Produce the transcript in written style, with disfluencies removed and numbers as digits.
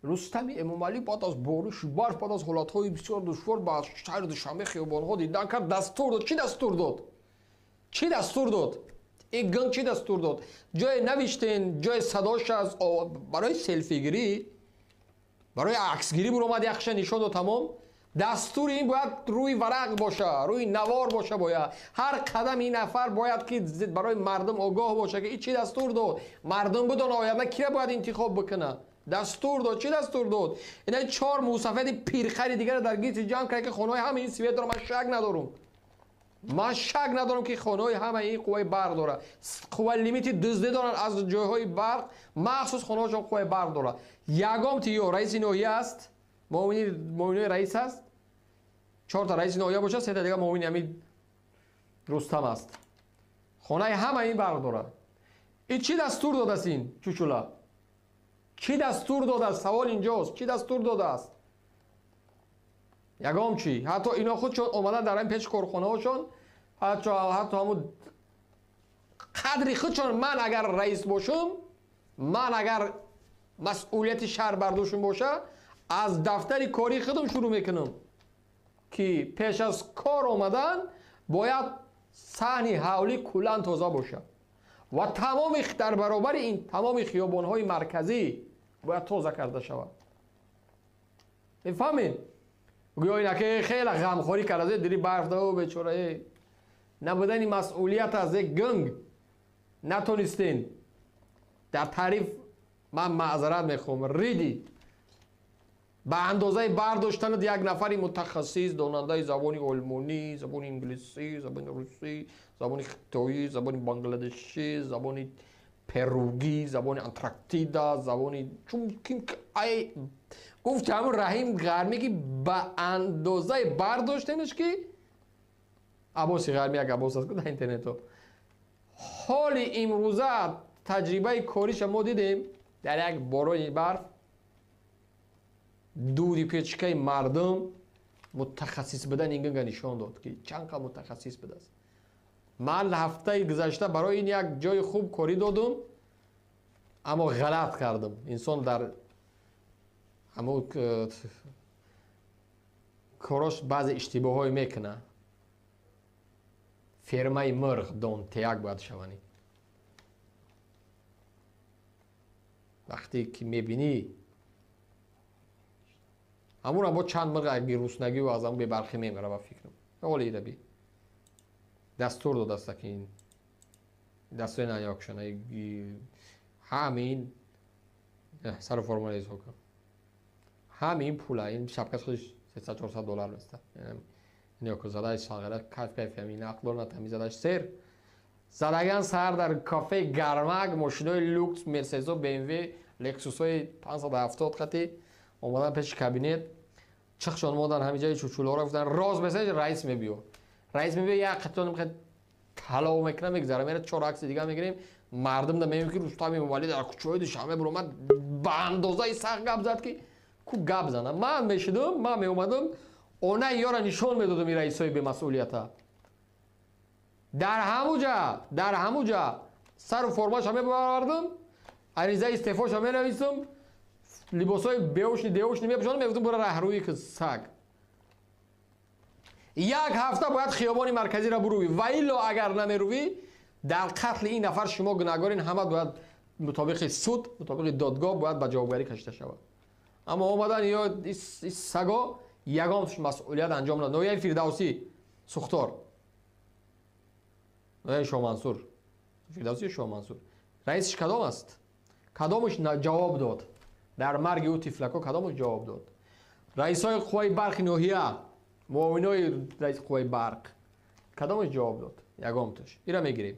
Рустами Эмомалӣ баъд аз бориши барф, баъд аз ҳолатҳои бисёр душвор ба шаҳри Душанбе хиёбонҳо дидан кард, дастур дод. Чӣ дастур дод? Чӣ дастур дод? Ин гунг чӣ дастур дод? Ҷое навиштен, ҷое садош аст, барои селфигирӣ, барои аксгирӣ буромад, яхша нишон дод, тамом. Дастури ин бояд рӯи варақ боша, рӯи навор боша, бояд. Ҳар қадам ин нафар бояд ки барои мардум огоҳ боша, ки ин чӣ дастур дод. Мардум бидона оянда кира бояд интихоб бикунад. Дастур дод, чӣ дастур дод? Ина чор мусафеди пирхари дигарро дар гирди ҷамъ кард, ки хонаҳои ҳамаи ин свет дорад. Ман шак надорам. Ман шак надорам, ки хонаҳои ҳамаи ин қувваи барқ дорад. Қувваи лимити дуздӣ доранд аз ҷойҳои барқ, махсус хонаҳошон қувваи барқ дорад. Ягом тиё раиси ноҳия аст, муовини раис аст, чорта раиси ноҳия бошад, сета дига муовини ҳамин Рустам аст. Хонаи ҳамаи ин барқ дорад. Ин чӣ дастур додааст ин чучула? Чӣ дастур додааст? Савол инҷост. Чӣ дастур додааст? Ягом чӣ? Ҳатто ино худшон омадан дар ин пеш корхонаҳошон, ҳатто ҳамун қадри худшон. Ман агар раис бошам, ман агар масъулияти шаҳр бар дӯшам боша, аз дафтари кории худам шурӯъ мекунам, ки пеш аз кор омадан бояд саҳни ҳавлӣ куллан тоза бошад ва тамоми дар баробари ин тамоми хиёбонҳои марказӣ бояд тоза карда шавад. Мефаҳмед? Гӯё инаке хеле ғамхорӣ карда, дили барф да, бечора, набудани масъулият аз як гунг натонистен. Дар таъриф ман маъзарат мехоҳам. Риди ба андозаи бардоштанат як нафари мутахассис, донандаи забони олмонӣ, забони инглисӣ, забони русӣ, забони хитоӣ, забони бангладешӣ, забони перугӣ, забони Антарктида, забони ай гуфт ҳамун Раҳим Ғармӣ, ки ба андозаи бардоштанаш, ки Аббоси Ғармӣ як Аббос аст дар интернето. Ҳоли имрӯза таҷрибаи кориша мо дидем дар як борони барф, дуди печкаи мардум мутахассис будан ин гунга нишон дод, ки чанд қадр мутахассис будааст. Ман ҳафтаи гузашта барои ин як ҷои хуб корӣ додум, аммо ғалат кардам. Инсон дар ҳамун корош баъзе иштибоҳҳое мекунад. Фермаи мурғ донтеяк бояд шаванӣ. Вақте ки мебинӣ ҳамонам бо чанд мурғ аз гуруснагию аз ҳамон бебарқӣ мемира, ба фикрам. Ҳоли ира би дастур додааст, ки ин дастури наёкшона ҳамин сару формула ҳисоб кун. Ҳамин пула ин шапкаш худиш 300-400 доллар места. Ниёко задаи шалғара кайф кайф ҳамин ақлор натами задаш сер. Задаган сар дар кафеи гармак мошинои люкс, Мерседесо, БМВ, Лексусҳои 570 қати омадан пеши кабинет, чиқшон модан ҳамин ҷои чучулоро гуфтан роз месаҷ раис мебиё. Раис мебиё як қатон талов мекунам, мегзарам, мера чор акси дига мегирем, мардум да мегӯем, ки Рустам Эмомалӣ дар кӯчаҳои Душанбе буромад, ба андозаи сахт гап зад, ки ку гап занам. Ман мешидум, ман меомадум, онаи ёра нишон медодам ин раисҳои бемасъулията. Дар ҳамуҷа сару формаша мебаровардам, аризаи истеъфоша менависам, либосҳои беушни деушни мепӯшонам, мегуфтам бура раҳрӯӣ ки саг. Як ҳафта бояд хиёбони марказиро бурӯвӣ, ва илло агар намерӯвӣ, дар қатли ин нафар шумо гунаҳгорин, ҳама бояд мутобиқи суд, мутобиқи додгоҳ бояд ба ҷавобгарӣ кашида шавад. Аммо омадан ё саго ягон масъулият анҷом надод. Ноҳияи Фирдавсӣ сухтор, ноҳияи Шоҳмансур, Фирдавсӣ Шоҳмансур, раисиш кадом аст? Кадомаш ҷавоб дод? Дар марги ӯ тифлако кадомаш ҷавоб дод? Раисҳои қувваи барқи ноҳия, муовинои раиси қувваи барқ кадомаш ҷавоб дод? Ягонташ. Ира мегирем.